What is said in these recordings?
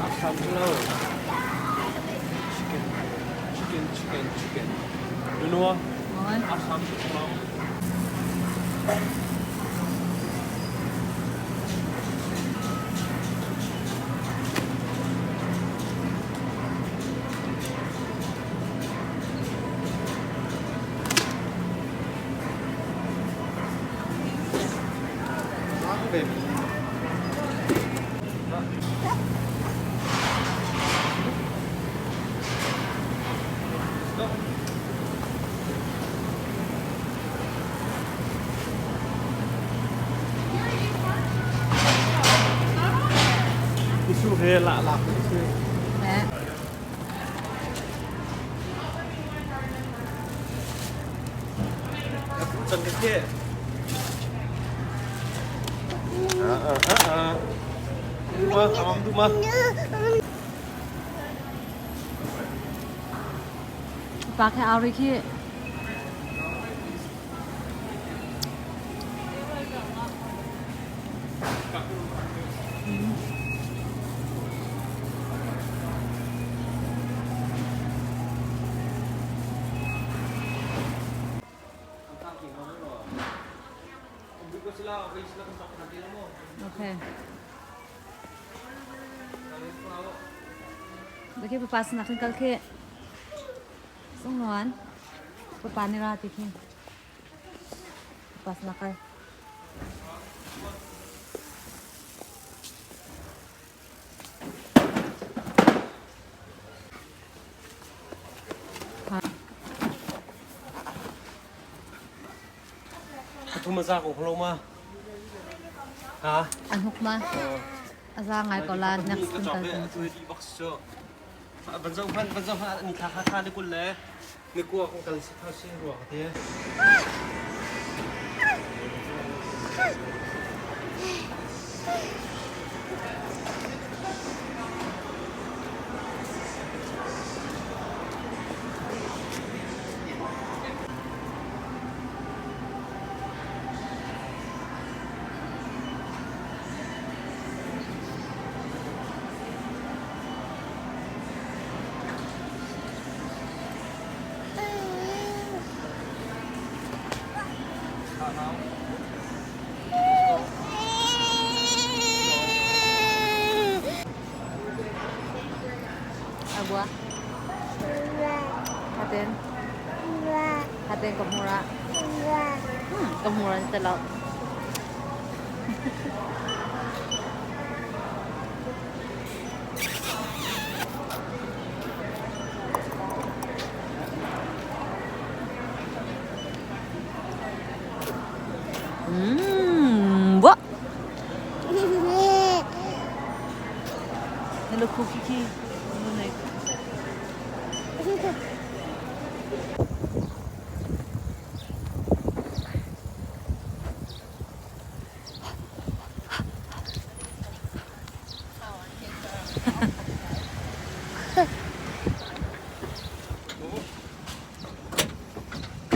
Assam lo. Chicken, chicken, chicken, chicken. You know? Assam lo. Isu he la la si. Cang ka ke. Ah ah ah ah. Duma, amam duma. Pa khe auri khi. Okay. Khi papa sinak kan kal khi. Sungnuan. Papa ni ra ti khi. Papa sinak kal. Pathum a za ko lo ma? Ha? An huk ma? A za ngai ko la next kan kal. Ban zo han ban zo han ni thla kha kha ni kul le ni kua kong kal si tha si ruak te. Abua. Haten. Haten ka mura. Ka mura ni talo. Wa. Hello Kiki.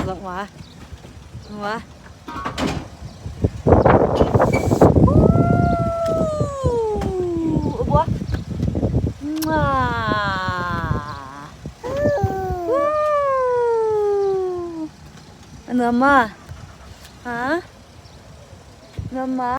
Rộng quá. Quá. Bua. Nuam ma? Ha? Nuam ma?